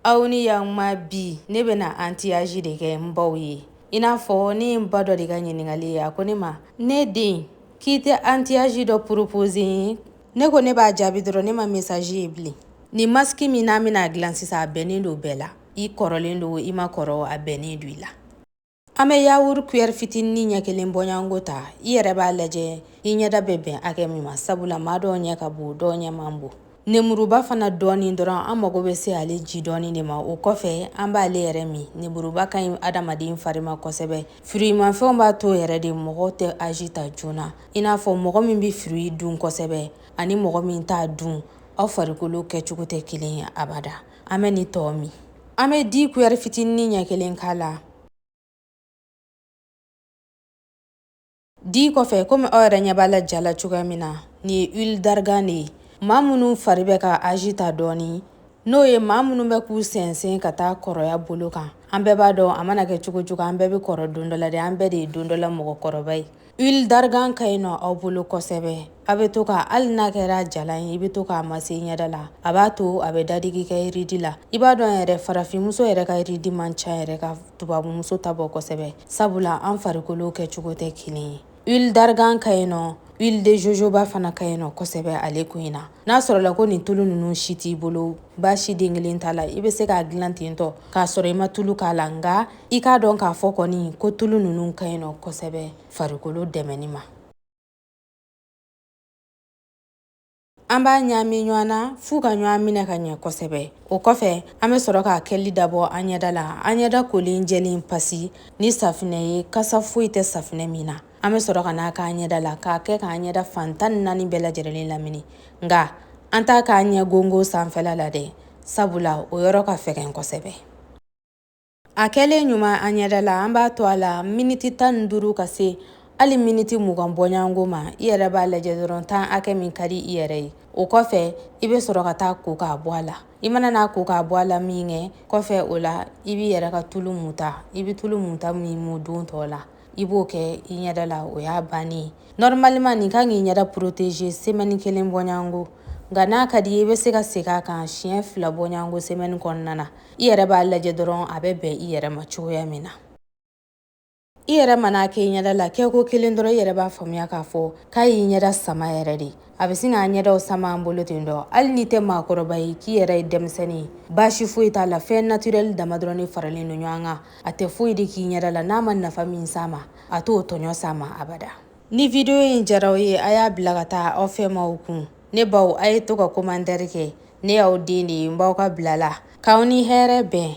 Aw ni yakuma. Bi ne bɛna anti-âge de kɛ n baw ye. I n'a fɔ ne ye n ba dɔ de ka ɲininkali ye, a ko ne ma: ne den, k'i tɛ anti-âge dɔ proposer ye? Ne ko ne b'a jaabi dɔrɔn, ne ma message ye bilen. Nin masque min n'an bɛna dilan sisan, a bɛnnen don bɛɛ la. I kɔrɔlen don, i ma kɔrɔ, a bɛnnen don i la. An bɛ yaourt cuillère fitinin ɲɛ kelen bɔɲɔgɔnko ta. I yɛrɛ b'a lajɛ i ɲɛda bɛ bɛn hakɛ min ma, sabula maa dɔw ɲɛ ka bon, dɔw ɲɛ man bon. Nemuruba fana dɔɔni dɔrɔn, an mago bɛ se ale ji dɔɔni de ma. O kɔfɛ, an b'ale yɛrɛ min. Nemuruba ka ɲi adamaden fari ma kosɛbɛ. Fruit mafɛnw b'a to yɛrɛ de mɔgɔw tɛ âge ta joona. I n'a fɔ mɔgɔ min bɛ fruit dun kosɛbɛ ani mɔgɔ min t'a dun, aw farikolo kɛcogo tɛ kelen ye abada. An bɛ nin tɔ min, an bɛ di cuillère fitinin ɲɛ kelen k'a la. Di kɔfɛ, komi aw yɛrɛ ɲɛ b'a la ja la cogoya min na, nin ye huile d'argan de ye. Maa minnu fari bɛ ka âge ta dɔɔni, n'o ye maa minnu bɛ k'u sɛnsɛn ka taa kɔrɔya bolo kan, an bɛɛ b'a dɔn a mana kɛ cogo cogo, an bɛɛ bɛ kɔrɔ don dɔ la dɛ. An bɛɛ de ye don dɔ la mɔgɔkɔrɔba ye. Huile d'argan ka ɲi nɔ aw bolo kosɛbɛ. A bɛ to ka, hali n'a kɛra jalan ye, i bɛ to k'a mase ɲɛda la. A b'a to a bɛ dadigi kɛ rides la. I b'a dɔn yɛrɛ, farafinmuso yɛrɛ ka rides man ca yɛrɛ ka tubabumuso ta bɔ kosɛbɛ, sabula an farikolo kɛcogo tɛ kelen ye. Huile d'argan ka ɲi nɔ, huile de jojoba fana ka ɲi nɔ kosɛbɛ ale ko in na. N'a sɔrɔla ko nin tulu ninnu si t'i bolo, baasi den kelen t'a la, i bɛ se k'a dilan ten tɔ k'a sɔrɔ i ma tulu k'a la. Nka i k'a dɔn k'a fɔ kɔni ko tulu ninnu ka ɲi nɔ kosɛbɛ farikolo dɛmɛni ma. An b'a ɲaami ɲɔgɔn na f'u ka ɲɔgɔn minɛ ka ɲɛ kosɛbɛ. O kɔfɛ, an bɛ sɔrɔ k'a kɛli dabɔ an ɲɛda la. An ɲɛda kolen jɛlen pasi ni safinɛ ye, kasa foyi tɛ safinɛ min na. An bɛ sɔrɔ ka n'a k'an ɲɛda la, k'a kɛ k'an ɲɛda fan 14 bɛɛ lajɛlen lamini. Nka an t'a k'an ɲɛ gongo sanfɛla la dɛ, sabula o yɔrɔ ka fɛgɛn kosɛbɛ. A kɛlen ɲuman an ɲɛda la, an b'a to a la miniti 15 ka se hali miniti 20 bɔɲɔgɔnko ma. I yɛrɛ b'a lajɛ dɔrɔn, tan hakɛ min ka di i yɛrɛ ye. O kɔfɛ, i bɛ sɔrɔ ka taa ko k'a bɔ a la. I mana n'a ko k'a bɔ a la min kɛ kɔfɛ, o la i b'i yɛrɛ ka tulu muta. I bɛ tulu muta min mu don tɔ la, i b'o kɛ i ɲɛda la. O y'a bannen ye. Normalement, nin kan k'i ɲɛda protéger semaine kelen bɔɲɔgɔnko, nka n'a ka di i ye, i bɛ se ka segin a kan siɲɛ fila bɔɲɔgɔnko semaine kɔnɔna na. I yɛrɛ b'a lajɛ dɔrɔn a bɛ bɛn i yɛrɛ ma cogoya min na. I yɛrɛ mana kɛ i ɲɛda la kɛko kelen dɔrɔn, i yɛrɛ b'a faamuya k'a fɔ k'a y'i ɲɛda sama yɛrɛ de. A bɛ sin k'a ɲɛdaw sama an bolo ten dɔ. Hali n'i tɛ maakɔrɔba ye, k'i yɛrɛ ye denmisɛnnin ye, baasi foyi t'a la. Fɛn naturel dama dɔrɔn de faralen don ɲɔgɔn kan. A tɛ foyi de k'i ɲɛda la. N'a ma nafa min s'a ma, a t'o tɔɲɔ s'a ma abada. Ni vidéo in diyara aw ye, a y'a bila ka taa aw fɛ maaw kun. Ne baw, a ye to ka commentaire kɛ. Ne y'aw den de ye, n b'aw ka bila la. K'aw ni hɛrɛ bɛn.